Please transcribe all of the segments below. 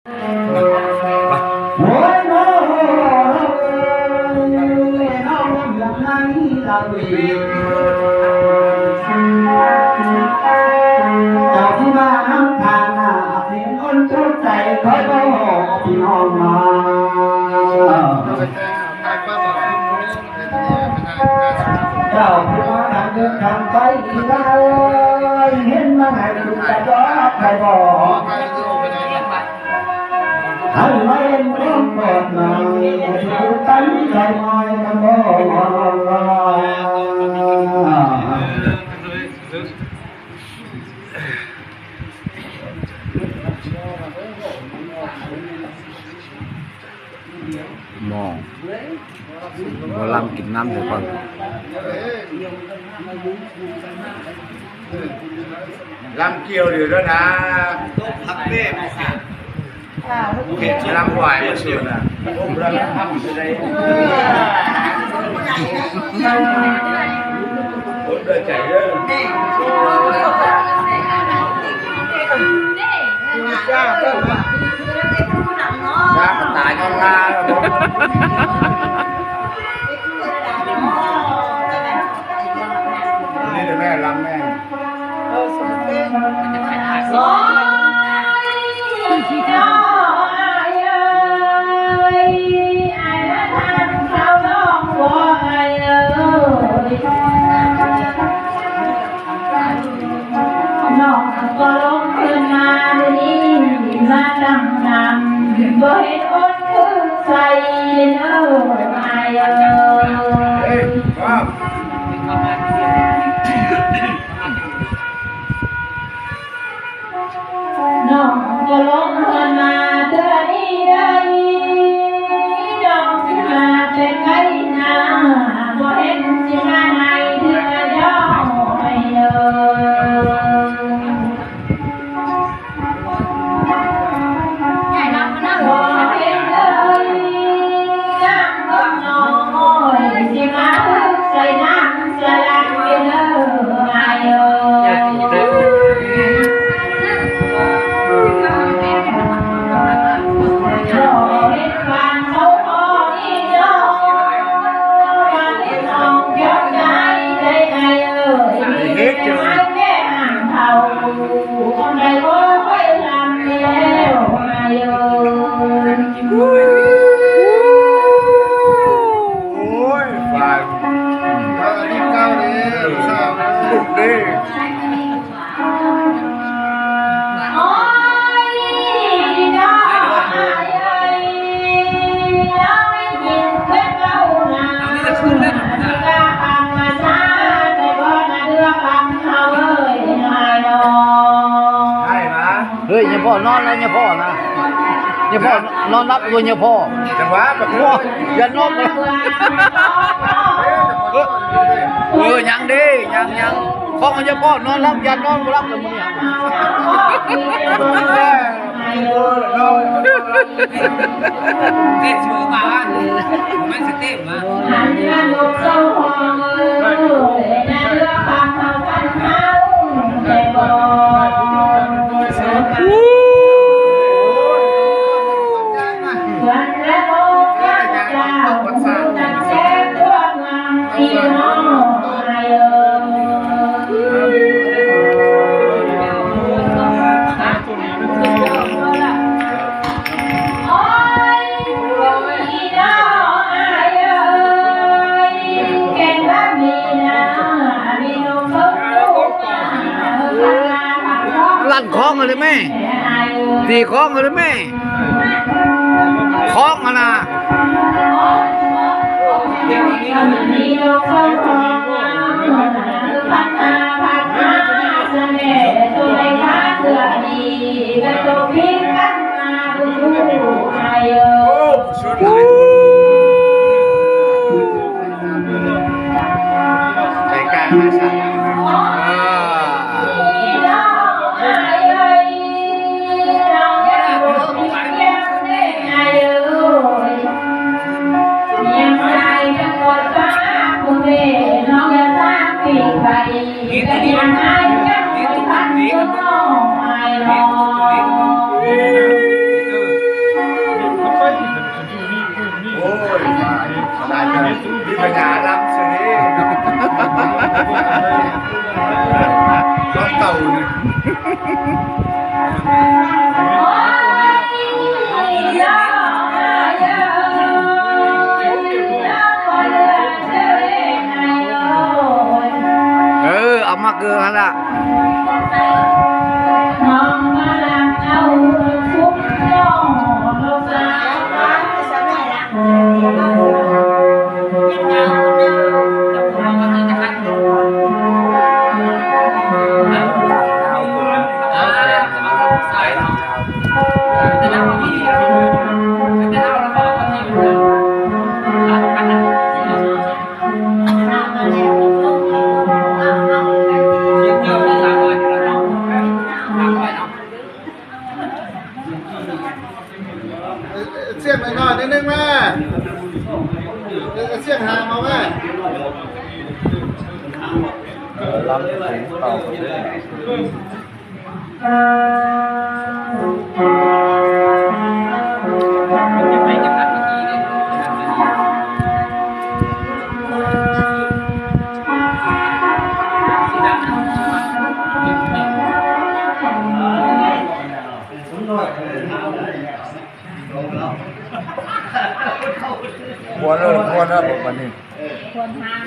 ໂອ້ຍ ນ້ອງເອີຍ ນ້ອງເລື່ອງໃນລາວເອງ ເຈົ້າຊິມານຳທາງໜ້າ ເປັນຄົນທຸກໃຈ ເຂົາບໍ່ຮອດພີ່ນ້ອງມາ. ເຈົ້າຜູ້ມາທາງເດີນທາງໄປອີກແລ້ວ ເຫັນມາໃຫ້ຄືກະດອກໄຂ່ບອກ ໃຫ້ມາເຫັນຄວາມປອດໄໝ ໃຫ້ຖືກັນໃສ່ໝ້ອຍນຳບໍ່. ໝໍ ໝໍລຳກິນນ້ຳໃສ່ກ່ອນ ລຳກ່ຽວເດີນະ ພັກເປ້ ເຫັນລຳຫວາຍມາເຊີນນະ ຄົນເດີໃຈເດີ. ຊ້າງຕາຍຍ້ອນລາວ. ນີ້ແຫຼະແມ່ລຳແມ່. ນ້ອງກໍລົງເຮືອນມາມື້ນີ້ ມາຕັ້ງນານ ບໍ່ເຫັນອົດຄືໃສເດີອ້າຍເອີຍ. ເອີຍ ນ້ອງກໍລົງເຮືອນມາເທື່ອນີ້ເດີ ນ້ອງຊິມາແຕ່ໄກນາ ບໍ່ເຫັນຊິມາໃນເທື່ອດອກເດີ. ໂອ້ຍ ບາດ ເອີ ອັນນີ້ເກົ່າເດ້ ຜູ້ສາວ ປຸກເດ້. ເຮີ້ຍ ຍາພໍ່ນອນແລ້ວ ຍາພໍ່ນະ ຍາພໍ່ນອນຫຼັບຢູ່ ຍາພໍ່ ຈັງຫວະ ບັກ ໂອ້ຍ ຢ່ານອນ ເອີ ຍັງເດ້ ຍັງ ຍັງ ຂໍໃຫ້ຍາພໍ່ນອນຫຼັບ ຢ່ານອນບໍ່ຫຼັບແລ້ວມື້ນີ້. ເຕະມືມາວ່າ ມັນສະເຕະມາ. ລັນຄອງເລີຍແມ່ ຕີຄອງເລີຍແມ່. ຂອງຫັ້ນນະ. ໃຈກາງນະ ເອີ. ເຮັດອັນນີ້ ເຮັດ ເຮັດ ເຮັດ ເອີ ເອົາໝາກເກີຫັ້ນລະ. ເອີ ສຽງໜ້ອຍໆ ໜ້ອຍໜຶ່ງແມ່ ເອີ ສຽງຫາມາແມ່. ຄວນເອີ ຄວນເອີ ບັດນີ້ ຄວນທາງ.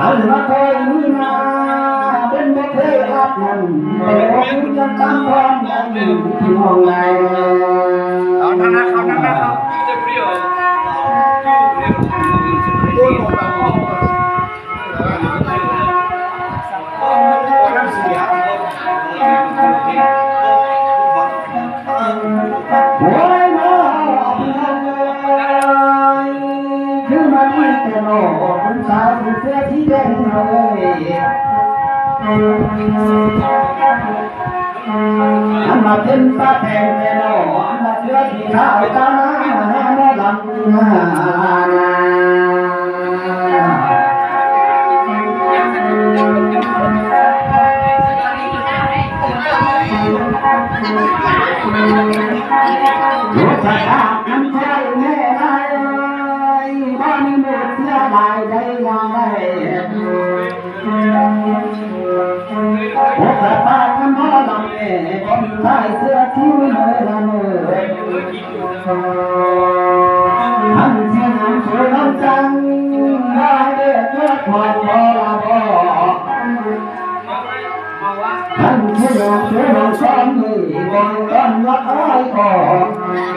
ອັນມາຄອຍມີມາເພິ່ນບໍ່ເຄີຍຮັບນັ້ນ ແຕ່ວ່າຄືກັນຕາມຄວາມຫວັງທີ່ມອງໄດ້. ເອົາທາງໜ້າເຂົ້າ ທາງໜ້າເຂົ້າ. ໂອ້ຍເນາະ ພີ່ນ້ອງເອີຍ ຄືມາດີແທ້ເນາະ ຜູ້ສາວເສື້ອສີແດງເອີຍ. ອັນວ່າເປັນຕາແພງແທ້ເນາະ ອັນວ່າເສື້ອສີຂາວຕາໜາ ໝໍລຳ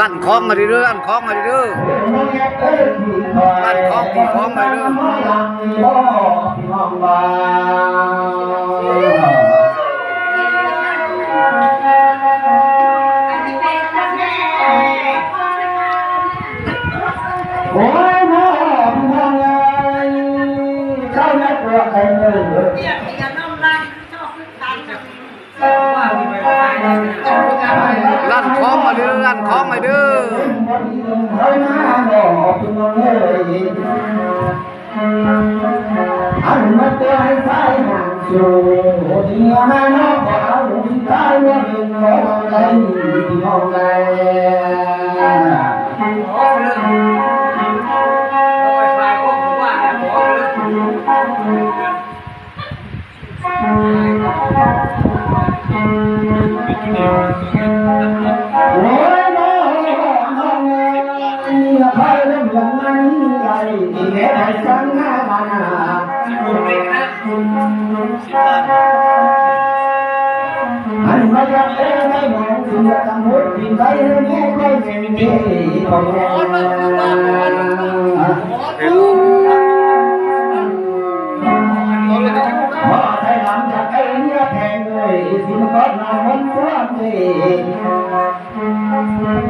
ລັນຄອງມາດີເດີ ລັນຄອງມາດີເດີ. ລັນຄອງມາເດີ ລັນຄອງມາເດີ. ອັນມາເຕືອນໃຫ້ສາຍຫາງໂຊ ເມື່ອມານອກກໍເອົາທີ່ຕາຍວ່າເປັນບໍ່ໄດ້ທີ່ມອງໄດ້.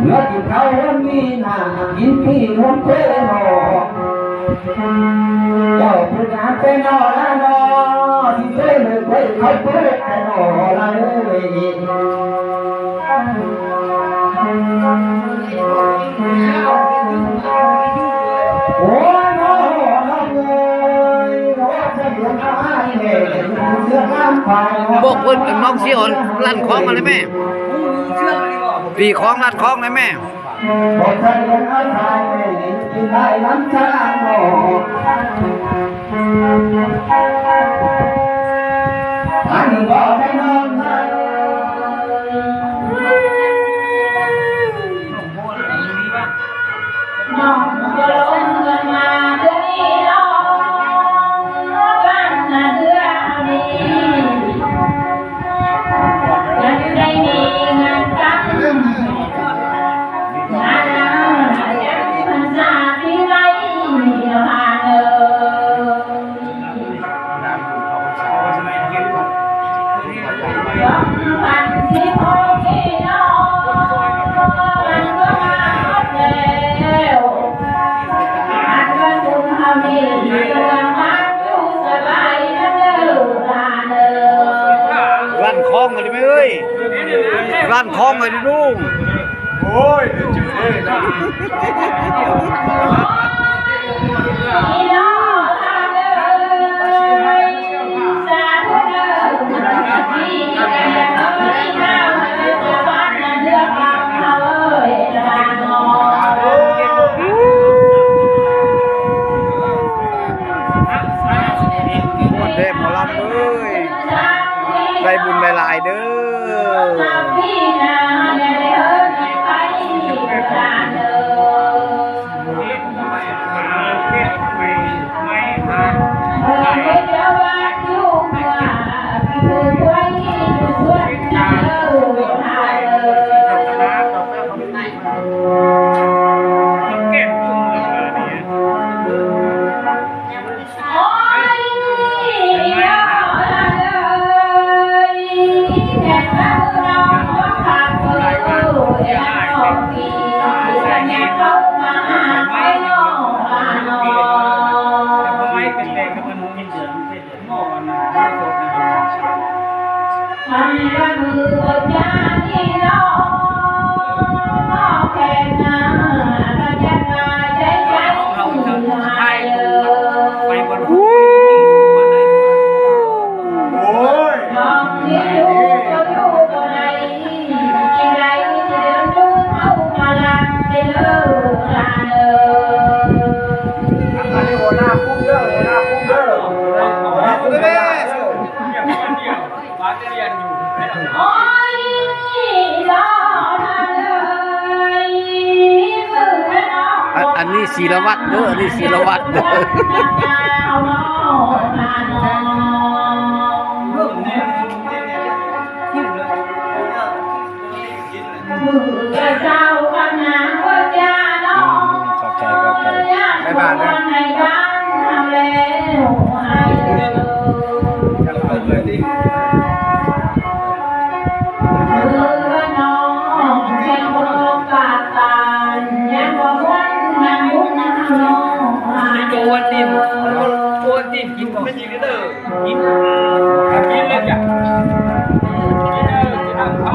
ເມື່ອກິນເຂົ້າວັນນີ້ນາ ກິນປີ້ນວນເປເນາະ ເຈົ້າຜູ້ງາມແຕ່ນໍລະນໍ ຊິເຊີນເລີຍເວີຍເຂົ້າໂພດແຕ່ນໍລະເອີຍ. ບອກເພິ່ນກັນມອງຊິອ່ອນ ລັນຄອງມາເລີຍແມ່ ຕີຄອງ ລັນຄອງເລີຍແມ່. ລັນຄອງເລີຍແມ່ເອີຍ ລັນຄອງເລີຍລູກ. ໂອ້ຍ ເດີເຈີເດີເນາະ ມ່ວນເດ້ໝໍລຳເອີຍ ໄດ້ບຸນຫຼາຍໆເດີ. ອັນ ອັນນີ້ສີລະວັດເດີ ອັນນີ້ສີລະວັດເດີ. ຂອບໃຈ ຂອບໃຈ ບາຍບາຍເດີ. ໂອວັນຕິນ ໂອວັນຕິນກິນບໍ່? ກິນ ກິນແລ້ວຈ້ະ ກິນເດີ ກິນເຂົ້າ.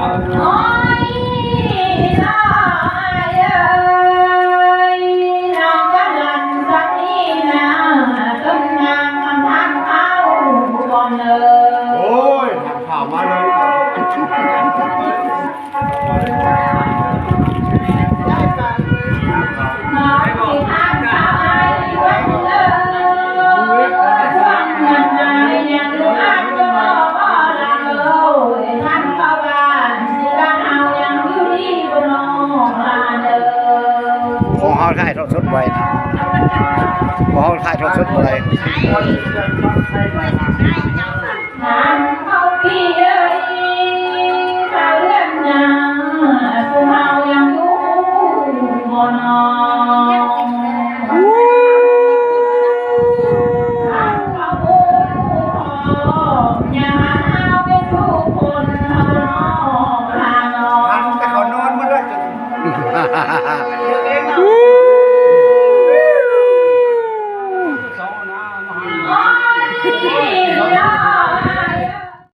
ໂອ້ຍ ຖາມຂ່າວມາເລີຍ. ຂອງເຮົາຖ່າຍທອດສົດໄວ້ນະ ຂອງເຮົາຖ່າຍທອດສົດບໍ່ໄດ້.